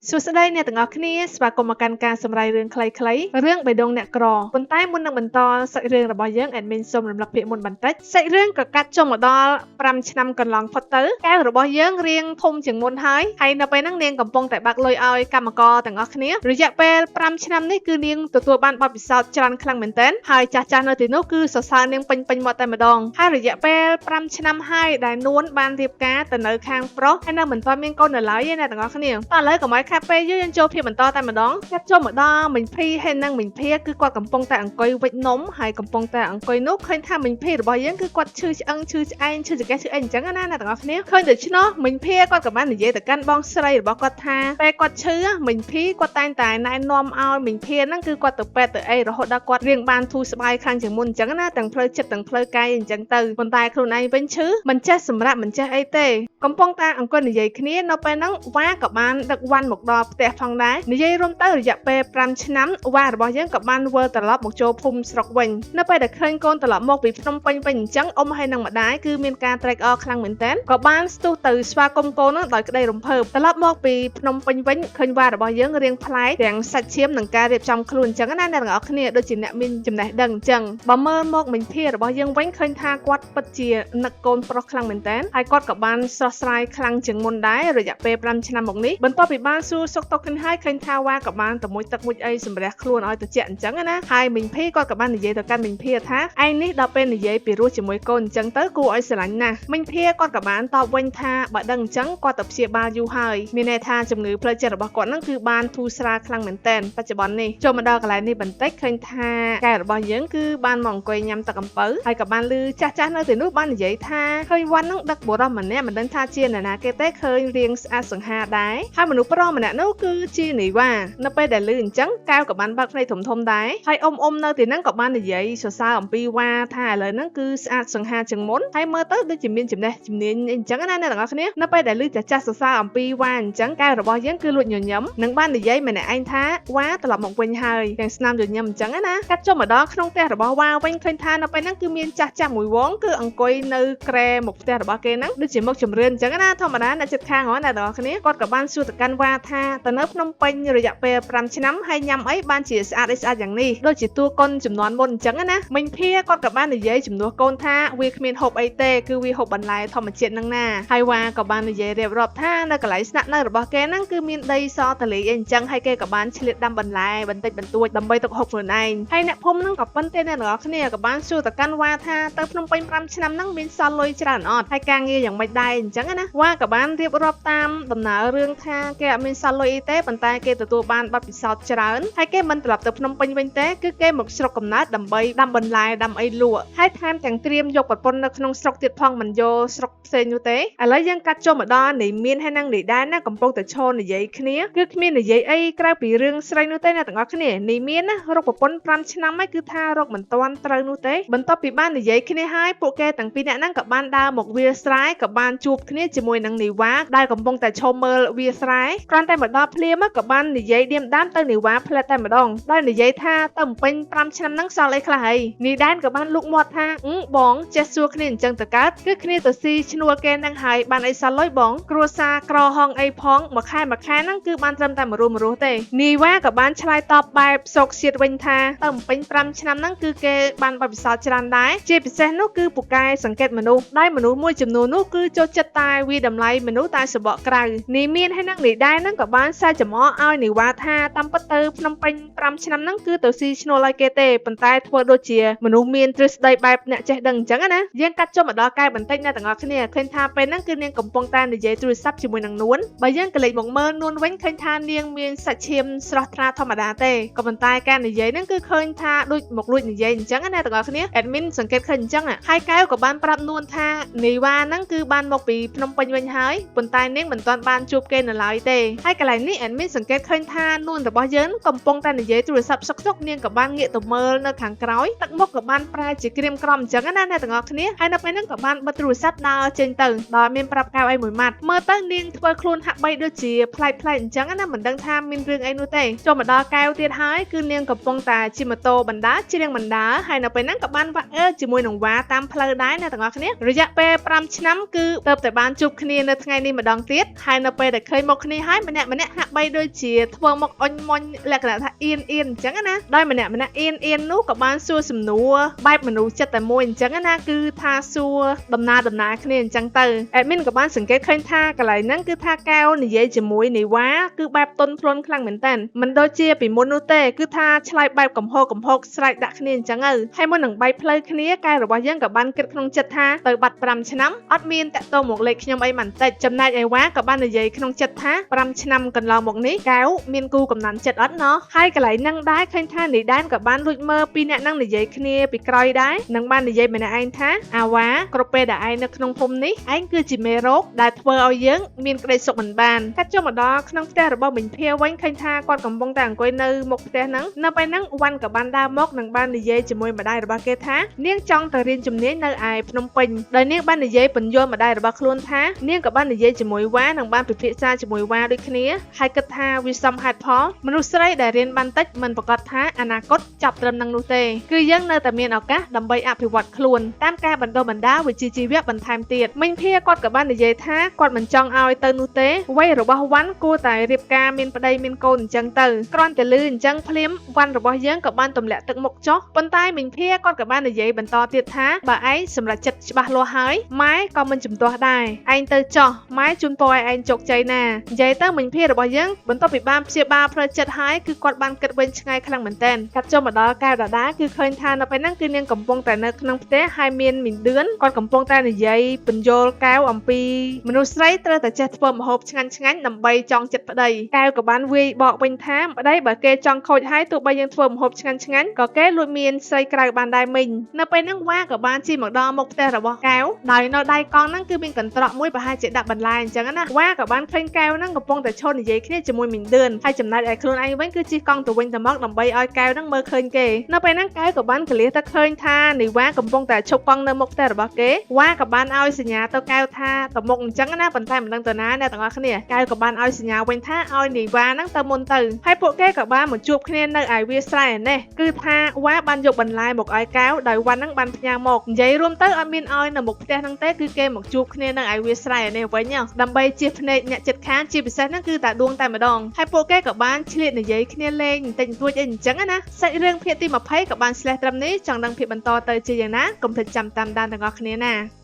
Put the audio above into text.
សួស្តីអ្នកទាំងអស់គ្នាស្វាគមន៍មកកាន់ការសម្រាយរឿងខ្លីៗរឿងបេះដូងអ្នកក្រប៉ុន្តែមុននឹងបន្តសាច់រឿងរបស់យើង admin សូមរំលឹកពាក្យមុនបន្តិចសាច់រឿងក៏កាត់ចុះមកដល់5ឆ្នាំកន្លងផុតទៅកែវរបស់យើងរៀងធំជាងមុនហើយហើយនៅពេលហ្នឹងនាងកំពុងតែបាក់លុយឲ្យកម្មករទាំងអស់គ្នារយៈពេល5ឆ្នាំនេះគឺនាងទទួលបានបទពិសោធន៍ច្រើនខ្លាំងមែនទែនហើយចាស់ៗនៅទីនោះគឺសរសើរនាងពេញពេញមាត់តែម្ដងហើយរយៈពេល5ឆ្នាំហើយដែលនួនបានរៀបការទៅនៅខាងប្រុសហើយនៅមិនទាន់មានកូននៅឡើយទេអ្នកទាំងអស់គ្នាតោះឥឡូវកុំឲ្យខាតពេលយូរយើងចូលភាពបន្តតែម្ដងកាត់ចូលមកដល់មិញភីហើយនិងមិញភាគឺគាត់កំពុងតែអង្គុយវិចនំហើយកំពុងតែអង្គុយនោះឃើញថាមិញភីរបស់យើងគឺគាត់ឈឺឆ្អឹងឈឺឆ្អែងឈឺចង្កេះឈឺអីអញ្ចឹងណាអ្នកទាំងអស់គ្នាឃើញដូច្នោះមិញភាគាត់ក៏បាននិយាយទៅកាន់បងស្រីរបស់គាត់ថាពេលគាត់ឈឺមិញភីគាត់តែងតែណែនាំឲ្យមិញភាហ្នឹងគឺគាត់ទៅពេទ្យទៅអីរហូតដល់គាត់រៀងបានធូរស្បើយខ្លាំងជាងមុនអញ្ចឹងណាទាំងផ្លូវចិត្តទាំងផ្លូវកាយអញ្ចឹងទៅប៉ុន្តែខ្លួនឯងវិញឈឺមិនចេះសម្រាប់មិនចេះអីទេកំពុងតែអង្គុយនិយាយគ្នានៅពេលហ្នឹងវ៉ាក៏បានដឹកវ៉ាន់មកដល់ផ្ទះផងដែរនិយាយរួមទៅរយៈពេល5ឆ្នាំវ៉ារបស់យើងក៏បានវិលត្រឡប់មកចូលភូមិស្រុកវិញនៅពេលដែលឃើញកូនត្រឡប់មកពីភ្នំពេញវិញអញ្ចឹងអ៊ំហើយនិងម្ដាយគឺមានការត្រេកអរខ្លាំងមែនទែនក៏បានស្ទុះទៅស្វាគមន៍កូនហ្នឹងដោយក្តីរំភើបត្រឡប់មកពីភ្នំពេញវិញឃើញវ៉ារបស់យើងរៀងប្លែកទាំងសាច់ឈាមនិងការរៀបចំខ្លួនអញ្ចឹងណាអ្នកទាំងអស់គ្នាដូចជាអ្នកមានចំណេះដឹងអញ្ចឹងបើមើលមកមិញភារបស់យើងវិញឃើញថាគាត់ពិតជានឹកកូនប្រុសខ្លាំងមែនទែនហើយគាត់ក៏បានស្រស់ស្រាយខ្លាំងជាងមុនដែររយៈពេល5ឆ្នាំមកនេះបន្ទាប់ពីបានសួរសុខទុក្ខគ្នាហើយឃើញថាវ៉ាក៏បានទៅមួយទឹកមួយអីសម្រះខ្លួនឲ្យត្រជាក់អញ្ចឹងណាហើយមិញភីគាត់ក៏បាននិយាយទៅកាន់មិញភាថាឯងនេះដល់ពេលនិយាយពីរោះជាមួយកូនអញ្ចឹងទៅគួរឲ្យស្រឡាញ់ណាស់មិញភាគាត់ក៏បានតបវិញថាបើដឹងអញ្ចឹងគាត់ទៅព្យាបាលយូរហើយមានន័យថាជំងឺផ្លូវចិត្តរបស់គាត់ហ្នឹងគឺបានធូរស្រាលខ្លាំងមែនទែនបច្ចុប្បន្ននេះចូលមកដល់កន្លែងនេះបន្តិចឃើញថាកែរបស់យើងគឺបានមកអង្គុយញ៉ាំទឹកអំពៅហើយក៏បានឮចាស់ៗនៅទីនោះបាននិយាយថាឃើញវ៉ាន់ហ្នឹងដឹកបុរសម្នាក់មិនដឹងថាជានរណាគេទេឃើញរៀងស្អាតសង្ហាដែរហើយមនុស្សប្រុសម្នាក់នោះគឺជានីវ៉ានៅពេលដែលឮអញ្ចឹងកែវក៏បានបើកភ្នែកធំៗដែរហើយអ៊ំអ៊ំនៅទីហ្នឹងក៏បាននិយាយសរសើរអំពីវ៉ាថាឥឡូវហ្នឹងគឺស្អាតសង្ហាជាងមុនហើយមើលទៅដូចជាមានចំណេះជំនាញអីអញ្ចឹងណាអ្នកទាំងអស់គ្នានៅពេលដែលឮចាស់ៗសរសើរអំពីវ៉ាអញ្ចឹងកែវរបស់យើងគឺលួចញញឹមនិងបាននិយាយម្នាក់ឯងថាវ៉ាត្រឡប់មកវិញហើយទាំងស្នាមញញឹមអញ្ចឹងណាកាត់ចុះមកដល់ក្នុងផ្ទះរបស់វ៉ាវិញឃើញថានៅពេលហ្នឹងគឺមានចាស់ចាស់មួយវងគឺអង្គុយនៅក្រែមុខផ្ទះរបស់គេហ្នឹងដូចជាមកជំរឿនអញ្ចឹងណាធម្មតាអ្នកចិត្តខាងហ៎អ្នកទាំងអស់គ្នាគាត់ក៏បានសួរទៅកាន់វ៉ាថាទៅនៅភ្នំពេញរយៈពេល5ឆ្នាំហើយញ៉ាំអីបានជាស្អាតអីស្អាតយ៉ាងនេះដូចជាតួកុនចំនួនមុនអញ្ចឹងណាមិញភាគាត់ក៏បាននិយាយជំនួសកូនថាវាគ្មានហូបអីទេគឺវាហូបបន្លែធម្មជាតិហ្នឹងណាហើយវ៉ាក៏បាននិយាយរៀបរាប់ថានៅកន្លែងស្នាក់នៅរបស់គេហ្នឹងគឺមានដីសតលីអីអញ្ចឹងហើយគេក៏បានឆ្លៀតដាំបន្លែបន្តិចបន្តួចដើម្បីទុកហូបខ្លួនឯងហើយអ្នកភូមិហ្នឹងក៏ប៉ុនទេអ្នកទាំងអស់គ្នាក៏បានសួរទៅកាន់វ៉ាថាទៅភ្នំពេញ5ឆ្នាំហ្នឹងមានសល់លុយច្រើនអត់ហើយការងារយ៉ាងម៉េចដែរអញ្ចឹងណាវ៉ាក៏បានរៀបរាប់តាមដំណើររឿងថាគេអត់មានសល់លុយអីទេប៉ុន្តែគេទទួលបានបទពិសោធន៍ច្រើនហើយគេមិនត្រឡប់ទៅភ្នំពេញវិញទេគឺគេមកស្រុកកំណើតដើម្បីដាំបន្លែដាំអីលក់ហើយថែមទាំងត្រៀមយកប្រពន្ធនៅក្នុងស្រុកទៀតផងមិនយកស្រុកផ្សេងនោះទេឥឡូវយើងកាត់ចូលមកដល់នៃមានហើយនឹងនៃដែរណាកំពុងតែឈរនិយាយគ្នាគឺគ្មាននិយាយអីក្រៅពីរឿងស្រីនោះទេអ្នកទាំងអស់គ្នានៃមានណារកប្រពន្ធ5ឆ្នាំហើយគឺថារកមិនទាន់ត្រូវនោះទេបន្ទាប់ពីបាននិយាយគ្នាហើយពួកគេទាំងពីរនាក់ហ្នឹងក៏បានដើរមកវាលស្រែក៏បានជួបគ្នាជាមួយនឹងនីវ៉ាដែលកំពុងតែឈរមើលវាលស្រែគ្រាន់តែមកដល់ភ្លាមក៏បាននិយាយដៀមដាមទៅនីវ៉ាផ្លែតតែម្ដងដោយនិយាយថាទៅបំពេញ5ឆ្នាំហ្នឹងសល់អីខ្លះហើយនីដែនក៏បានលូកមាត់ថាអឺបងចេះសួរគ្នាអញ្ចឹងទៅកើតគឺគ្នាទៅស៊ីឈ្នួលគេហ្នឹងហើយបានអីសល់លុយបងគ្រួសារក្រហងអីផងមួយខែមួយខែហ្នឹងគឺបានត្រឹមតែមួយរស់មួយរស់ទេនីវ៉ាក៏បានឆ្លើយតបបែបសោកសៀតវិញថាទៅបំពេញ5ឆ្នាំហ្នឹងគឺគេបានបទពិសោធន៍ច្រើនដែរជាពិសេសនោះគឺពូកែសង្កេតមនុស្សដែលមនុស្សមួយចំនួននោះគឺចូលចិត្តតែវាតម្លៃមនុស្សតែសបកក្រៅនីមានហើយនឹងនីដែរហ្នឹងក៏បានសើចំអកឲ្យនីវ៉ាថាតាមពិតទៅភ្នំពេញ5ឆ្នាំហ្នឹងគឺទៅស៊ីឈ្នួលឲ្យគេទេប៉ុន្តែធ្វើដូចជាមនុស្សមានទ្រឹស្ដីបែបអ្នកចេះដឹងអញ្ចឹងណាយើងកាត់ចុះមកដល់កែបន្តិចអ្នកទាំងអស់គ្នាឃើញថាពេលហ្នឹងគឺនាងកំពុងតែនិយាយទូរស័ព្ទជាមួយនឹងនួនបើយើងក៏លេចមកមើលនួនវិញឃើញថានាងមានសាច់ឈាមស្រស់ថ្លាធម្មតាទេក៏ប៉ុន្តែការនិយាយហ្នឹងគឺឃើញថាដូចមកលួចនិយាយអញ្ចឹងណាទាំងអស់គ្នា admin សង្កេតឃើញអញ្ចឹងហើយកែវក៏បានប្រាប់នួនថានីវ៉ាហ្នឹងគឺបានមកពីភ្នំពេញវិញហើយប៉ុន្តែនាងមិនទាន់បានជួបគេនៅឡើយទេហើយកន្លែងនេះ admin សង្កេតឃើញថានួនរបស់យើងកំពុងតែនិយាយទូរស័ព្ទសុកៗនាងក៏បានងាកទៅមើលនៅខាងក្រោយទឹកមុខក៏បានប្រែជាក្រៀមក្រំអញ្ចឹងណាអ្នកទាំងអស់គ្នាហើយនៅពេលហ្នឹងក៏បានបិទទូរស័ព្ទដើរចេញទៅដោយមានប្រាប់កែវអីមួយម៉ាត់មើលទៅនាងធ្វើខ្លួនហាក់បីដូចជាប្លែកៗអញ្ចឹងណាមិនដឹងថាមានរឿងអីនោះទេចូលមកដល់កែវទៀតហើយគឺនាងកំពុងតែជិះម៉ូតូបណ្ដាច្រៀងបណ្ដាហើយនៅពេលហ្នឹងក៏បានវាក់អើជាមួយនឹងវ៉ាតាមផ្លូវដែរអ្នកទាំងអស់គ្នារយៈពេល5ឆ្នាំគឺទៅតែបានជួបគ្នានៅថ្ងៃនេះម្ដងទៀតហើយនៅពេលដែលឃើញមុខគ្នាហើយម្នាក់ ម្នាក់ម្នាក់ហាក់បីដូចជាធ្វើមុខអុញមុញលក្ខណៈថាអៀនអៀនអញ្ចឹងណាដោយម្នាក់ម្នាក់អៀនអៀននោះក៏បានសួរសំណួរបែបមនុស្សចិត្តតែមួយអញ្ចឹងណាគឺថាសួរដំណើរដំណើរគ្នាអញ្ចឹងទៅ admin ក៏បានសង្កេតឃើញថាកន្លែងហ្នឹងគឺថាកែវនិយាយជាមួយនីវ៉ាគឺបែបទន់ភ្លន់ខ្លាំងមែនតើមិនដូចជាពីមុននោះទេគឺថាឆ្លើយបែបកំហោកំហោកស្រែកដាក់គ្នាអញ្ចឹងទៅហើយមុននឹងបែកផ្លូវគ្នាកែវរបស់យើងក៏បានគិតក្នុងចិត្តថាទៅបាត់5ឆ្នាំអត់មានតាក់ទងមកលេខខ្ញុំអីបន្តិចចំណែកឯវ៉ាក៏បាននិយាយក្នុងចិត្តថា5ឆ្នាំកន្លងមកនេះកែវមានគូកំណាន់ចិត្តអត់ណោះហើយកន្លែងហ្នឹងដែរឃើញថានីដែនក៏បានលួចមើលពីអ្នកហ្នឹងនិយាយគ្នាពីក្រោយដែរនិងបាននិយាយម្នាក់ឯងថាអាវ៉ាគ្រប់ពេលដែលឯងនៅក្នុងភូមិនេះឯងគឺជាមេរោគដែលធ្វើឲ្យយើងមានក្តីសុខមិនបានកាត់ចុះមកដល់ក្នុងផ្ទះរបស់មីងភាវិញឃើញថាគាត់កំពុងតែអង្គុយនៅមុខផ្ទះហ្នឹងនៅពេលហ្នឹងវ៉ាន់ក៏បានដើរមកនិងបាននិយាយជាមួយម្ដាយរបស់គេថានាងចង់ទៅរៀនជំនាញនៅឯភ្នំពេញដោយនាងបាននិយាយពន្យល់ម្ដាយរបស់ខ្លួនថានាងក៏បាននិយាយជាមួយវ៉ានិងបានពិភាក្សាជាមួយវ៉ាដូចគ្នាហើយគិតថាវាសមហេតុផលមនុស្សស្រីដែលរៀនបានតិចមិនប្រកាសថាអនាគតចប់ត្រឹមនឹងនោះទេគឺយើងនៅតែមានឱកាសដើម្បីអភិវឌ្ឍខ្លួនតាមការបណ្ដុះបណ្ដាលវិជ្ជាជីវៈបន្ថែមទៀតមីងភាគាត់ក៏បាននិយាយថាគាត់មិនចង់ឲ្យទៅនោះទេវ័យរបស់វ៉ាន់គួរតែរៀបការមានប្តីមានកូនអញ្ចឹងទៅគ្រាន់តែលឺអញ្ចឹងភ្លាមវ៉ាន់របស់យើងក៏បានទម្លាក់ទឹកមុខចុះប៉ុន្តែមីងភាគាត់ក៏បាននិយាយបន្តទៀតថាបើឯងសម្រេចចិត្តច្បាស់លាស់ហើយម៉ែក៏មិនជំទាស់ដែរឯងទៅចោះម៉ែជូនពរឲ្យឯងជោគជ័យណានិយាយទៅមីងភារបស់យើងបន្ទាប់ពីបានព្យាបាលផ្លូវចិត្តហើយគឺគាត់បានគិតវិញឆ្ងាយខ្លាំងមែនទែនកាត់ចូលមកដល់កែវដាដាគឺឃើញថានៅពេលហ្នឹងគឺនាងកំពុងតែនៅក្នុងផ្ទះហើយមានមីងឌឿនគាត់កំពុងតែនិយាយពន្យល់កែវអំពីមនុស្សស្រីត្រូវតែចេះធ្វើម្ហូបឆ្ងាញ់ឆ្ងាញ់ដើម្បីចងចិត្តប្តីកែវក៏បានវាយបកវិញថាប្តីបើគេចង់ខូចហើយទោះបីយើងធ្វើម្ហូបឆ្ងាញ់ឆ្ងាញ់ក៏គេលួចមានស្រីក្រៅបានដែរមីងនៅពេលហ្នឹងវ៉ាក៏បានជិះមកដល់មុខផ្ទះរបស់កែវដោយនៅដៃកង់ហ្នឹងគឺមានកន្ត្រកមួយប្រហែលជាដាក់បន្លែអញ្ចឹងណាវ៉ាក៏បានឃើញកែវហ្នឹងកំពុងតែឈរនិយាយគ្នាជាមួយមីងឌឿនហើយចំណែកឯខ្លួនឯងវិញគឺជិះកង់ទៅវិញទៅមកដើម្បីឲ្យកែវហ្នឹងមើលឃើញគេនៅពេលហ្នឹងកែវក៏បានកលៀសទៅឃើញថានីវ៉ាកំពុងតែឈប់កង់នៅមុខផ្ទះរបស់គេវ៉ាក៏បានឲ្យសញ្ញាទៅកែវថាទៅមុខអញ្ចឹងណាប៉ុន្តែមិនដឹងទៅណាអ្នកទាំងអស់គ្នាកែវក៏បានឲ្យសញ្ញាវិញថាឲ្យនីវ៉ាហ្នឹងទៅមុនទៅហើយពួកគេក៏បានមកជួបគ្នានៅឯវាលស្រែនេះគឺថាវ៉ាបានយកបន្លែមកឲ្យកែវដោយវ៉ាហ្នឹងបានផ្ញើមកនិយាយរួមទៅអត់មានឲ្យនៅមុខផ្ទះហ្នឹងទេគឺគេមកជួបគ្នានៅឯវាលស្រែនេះវិញដើម្បីជៀសភ្នែកអ្នកចិត្តខាងជាពិសេសហ្នឹងគឺតាដួងតែម្ដងហើយពួកគេក៏បានឆ្លៀតនិយាយគ្នាលេងបន្តិចបន្តួចអីអញ្ចឹងណាសាច់រឿងភាគទី20ក៏បានឆ្លេះត្រឹមនេះចង់ដឹងភាគបន្តទៅជាយ៉ាងណាកុំភ្លេចចាំតាមដានទាំងអស់គ្នាណា។